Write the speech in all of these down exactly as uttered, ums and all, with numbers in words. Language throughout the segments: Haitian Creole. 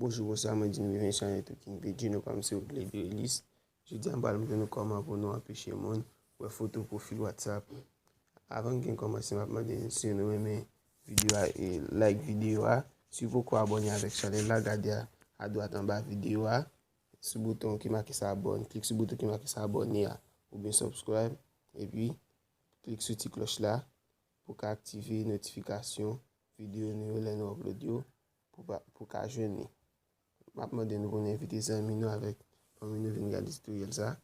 Bonjou, bonswa, mwen di nou byenveni sou chanèl YouTube King P G, non pa m se Rodley Derilis. Jodi a m pral montre nou kòman pou nou anpeche moun wè foto pwofil WhatsApp. Avan n gen kòmanse, m ap mande si nou renmen videyo a e like videyo a. Si w poko abòne avèk chanèl la, gade a, adwat anba videyo a, sou bouton ki make sa abòne, klik sou bouton ki make sa abòne a, oubyen subscribe, epi klik sou ti klòch la pou ka aktive notifikasyon videyo nou yo lè nou upload yo, pou pa, pou ka jwenn li. M ap mande nou pou nou envite zanmi nou avèk fanmi nou vin gade tutorial sa.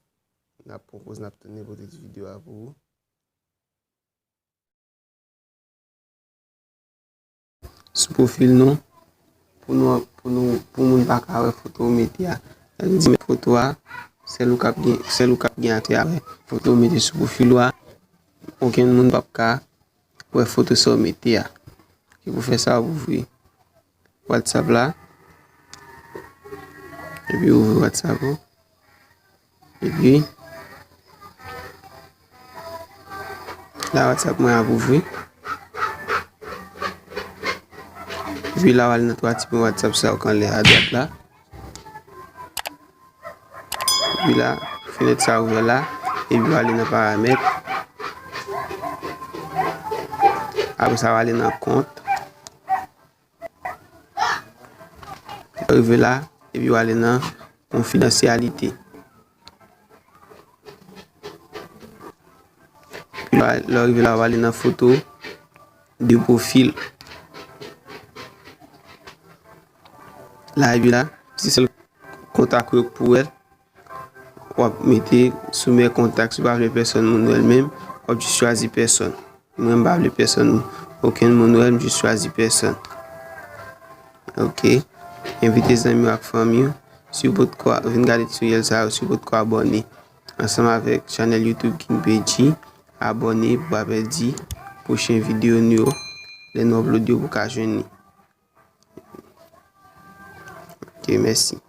N ap pran poz, n ap tann nenpòt videyo a pou ou. Sou pwofil nou, pou nou, pou nou, pou moun pa ka wè foto ou mete a. Sa vle di, foto a, sèl ou k ap gen, sèl ou k ap gen aksè a wè foto ou mete sou pwofil ou a. Okenn moun p ap ka wè foto sa w mete a. Ki pou fè sa, w ap ouvri WhatsApp la. Epi ouvri WhatsApp ou. Epi la, WhatsApp mwen ap ouvri. Epi la, w ale nan twa ti pwen WhatsApp sa yo k anlè adwat la. Epi la, fenèt sa ouvè la. Epi w ale nan paramèt. Apre sa, w ale nan kont. Lè w rive la, epi w ale nan konfidansyalite. Epi lè w rive la, w ale nan foto de pwofil. La, epi la, se sèl kontak ou yo k pou wè. W ap mete sou mè kontak, si w pa vle pèsonn moun wè l menm, w ap jis chwazi pèsonn. Mwen, m pa vle pèsonn, okenn moun wè l, m jis chwazi pèsonn. Ok. Envite zanmi w ak fanmi w. Si w potko vin gade tutorial sa yo, si w potko abòne ansanm avèk chanèl YouTube King P G, abòne pou pa pèdi pwochen videyo nou yo. Lè nou upload yo, pou ka jwenn li. Ok, mèsi.